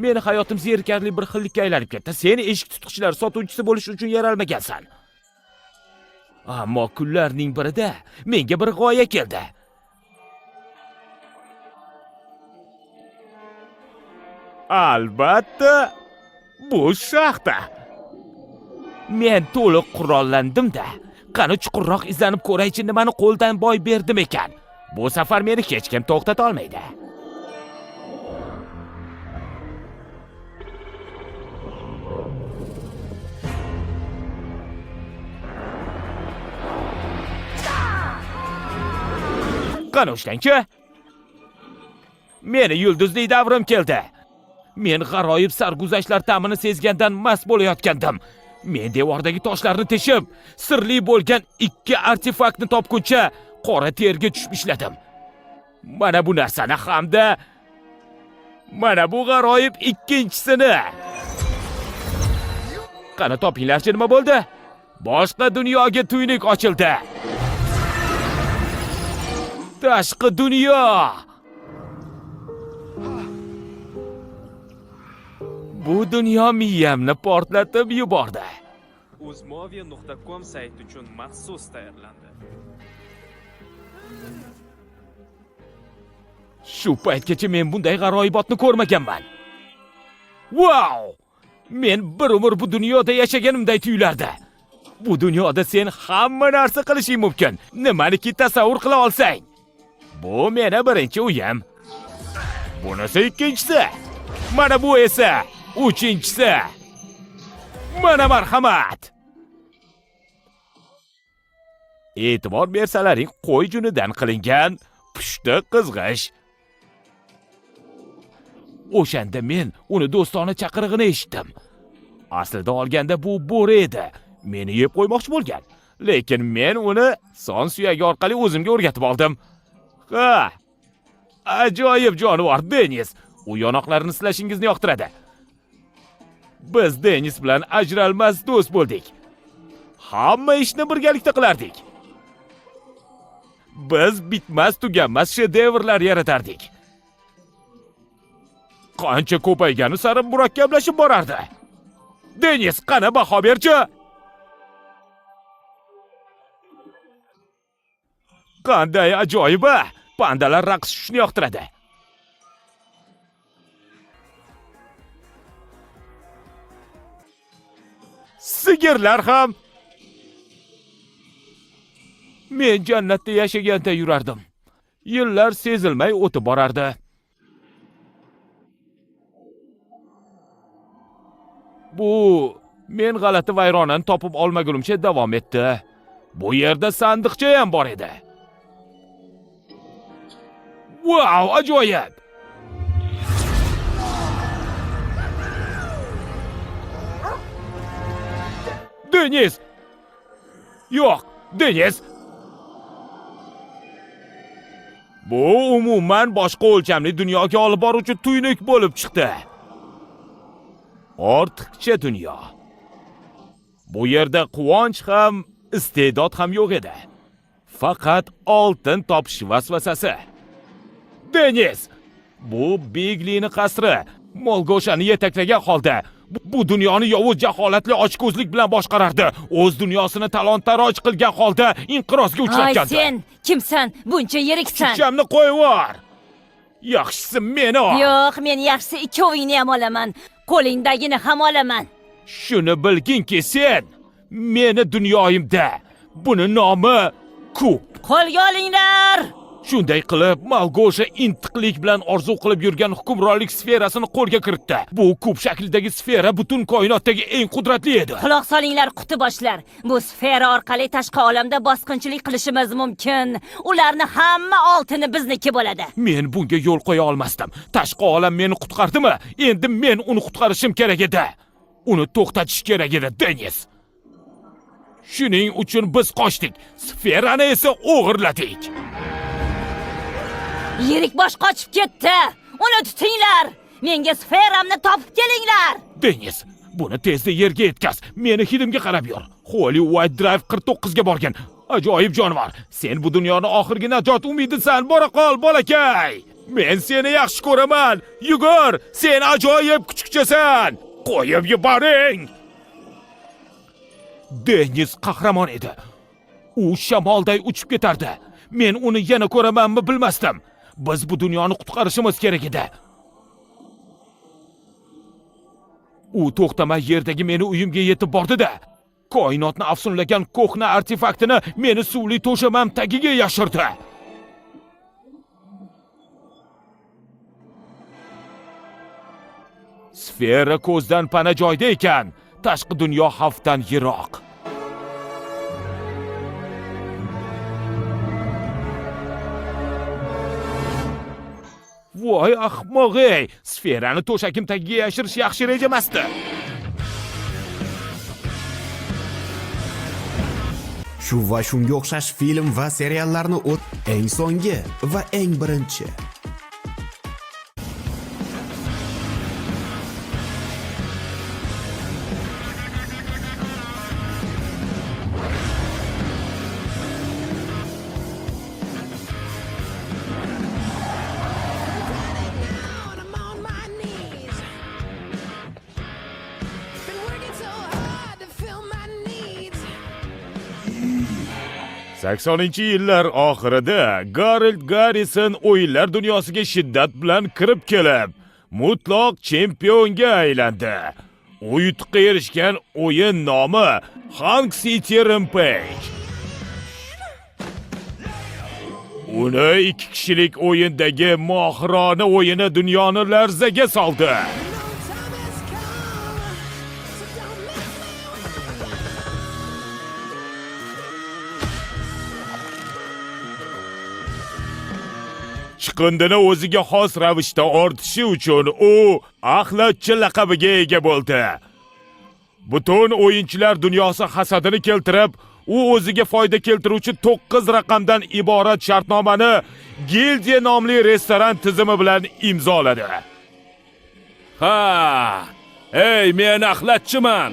Meni hayotim zerikarli bir xillikka aylanib ketdi. Sen eshik tutqichlar sotuvchisi bo'lish uchun yaralmagansan. Ammo kunlarning birida menga bir g'oya keldi. Albatta, bu shaxta. Men to'liq qurollandim-da. Qani chuqurroq izlanib ko'raychi, nimani qo'ldan boy berdim ekan. Bu safar meni hech kim to'xtata olmaydi. Qani ushlangchi. Meni yulduzli davrim keldi. Men g'aroyib sarguzashtlar ta'mini sezgandan mast bo'layotgandim. Men devordagi toshlarni teshib, sirli bo'lgan ikki artefaktni topguncha qora terga tushib ishladim. Mana bu narsani hamda mana bu g'aroyib ikkinchisini. Qani topinglarchi, nima bo'ldi? Boshqa dunyoga tuynik ochildi. Tashqi dunyo. Bu dunyo miyamni portlatib yubordi. Uzmovia.com sayti uchun maxsus tayyorlandi. Shu paytgacha men bunday g'aroyibotni ko'rmaganman. Vau! Men bir umr bu dunyoda yashaganimday tuyulardi. Bu dunyoda sen hamma narsa qilishing mumkin. Nimaniki tasavvur qila olsang. Bu meni birinchi uyim. Bunisi ikkinchisi. Mana bu esa uchinchisi. Mana marhamat. E'tibor bersalaring, qo'y junidan qilingan pushti qizg'ish. O'shanda men uni do'stona chaqirig'ini eshitdim. Aslida olganda bu bo'ri edi. Meni yeb qo'ymoqchi bo'lgan. Lekin men uni son suyagi orqali o'zimga o'rgatib oldim. Ha! Ajoyib jonivor Denis. U yonoqlarini silashingizni yoqtiradi. Biz Denis bilan ajralmas do'st bo'ldik. Hamma ishni birgalikda qilardik. Biz bitmas tuganmas shedevrlar yaratardik. Qancha ko'paygani sari murakkablashib borardi. Denis, qani baho berchi? Qanday ajoyib a! Pandalar raqs tushishni yoqtiradi. Sigirlar ham. Men jannatda yashaganda yurardim. Yillar sezilmay o'tib borardi. Bu men g'alati vayronani topib olmagunimcha davom etdi. Bu yerda sandiqcha ham bor edi. Vau, ajoyib! Denis! Yo'q, Denis! Bu umuman boshqa o'lchamli dunyoga olib boruvchi tuynuq bo'lib chiqdi. Ortiqcha dunyo. Bu yerda quvonch ham, iste'dod ham yo'q edi. Faqat oltin topish vasvasasi. Denis! Bu Biglini qasri. Molgoshani yetaklagan holda bu dunyoni yovuz jaholatli ochko'zlik bilan boshqarardi. O'z dunyosini talon-taroj qilgan holda inqirozga Ay uchratgandi. sen kimsan? Buncha yiriksan. Kuchamni qo'yvor. Yaxshisi meni ol. Yo'q, men yaxshisi ikkovingni ham olaman. Qo'lingdagini ham olaman. Shuni bilginki sen meni dunyoyimda. Buni nomi Kub. Qo'lga olinglar! Shunday qilib, Malgosha intiqlik bilan orzu qilib yurgan hukmronlik sferasini qo'lga kiritdi. Bu kub shaklidagi sfera butun koinotdagi eng qudratli edi. Quloq solinglar qutiboshlar. Bu sfera orqali tashqi olamda bosqinchilik qilishimiz mumkin. Ularni hamma oltini bizniki bo'ladi. Men bunga yo'l qo'ya olmasdim. Tashqi olam meni qutqardimi? Endi men uni qutqarishim kerak edi. Uni to'xtatish kerak edi, Denis. Shuning uchun biz qochdik. Sferani esa o'g'irladik. Yirik bosh qochib ketdi. Uni tutinglar. Menga sferamni topib kelinglar. Denis, buni tezda yerga yetkaz. Meni hidimga qarab yur. Holy White Drive 49 ga borgin. Ajoyib jonivor. Sen bu dunyoni oxirgi najot umidisan. Bora qol, bolakay. Men seni yaxshi ko'raman. Yugur, sen ajoyib kuchukchasan. Qo'yib yuboring. Denis qahramon edi. U shamolday uchib ketardi. Men uni yana ko'ramanmi bilmasdim. Biz bu dunyoni qutqarishimiz kerak edi. U to'xtamay yerdagi meni uyimga yetib bordi-da, koinotni afsunlagan ko'hna artefaktini meni suvli to'shamam tagiga yashirdi. Sfera ko'zdan pana joyda ekan. Tashqi dunyo xavfdan yiroq. Voy ahmoq ey! Sferani to'shakim tagiga yashirish yaxshi reja emasdi. Shu va shunga o'xshash film va seriallarni o't eng so'nggi va eng birinchi. I'm on my knees. Been working so hard to fill my needs. 80-yillar oxirida Garold Garrison o'yinlar dunyosiga shiddat bilan kirib kelib, mutlaq chempionga aylandi. U yutuqqa erishgan o'yin nomi Hank City Rampage. Uni ikki kishilik o'yindagi mohirona o'yini dunyoni larzaga soldi. No time has come, so don't make me wait. Chiqindini o'ziga xos ravishda ortishi uchun u axlatchi laqabiga ega bo'ldi. Butun o'yinchilar dunyosi hasadini keltirib, u o'ziga foyda keltiruvchi 9 raqamdan iborat shartnomani Gildiya nomli restoran tizimi bilan imzoladi. Ha! Ey, men axlatchiman.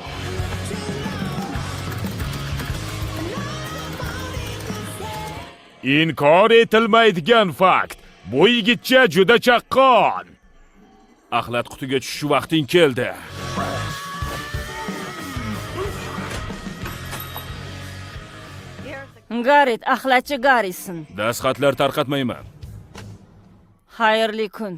Inkor etilmaydigan fakt. Bu yigitcha juda chaqqon. Axlat qutiga tushish vaqting keldi. Garet, axlatchi Garrison. Dastxatlar tarqatmayman. Xayrli kun.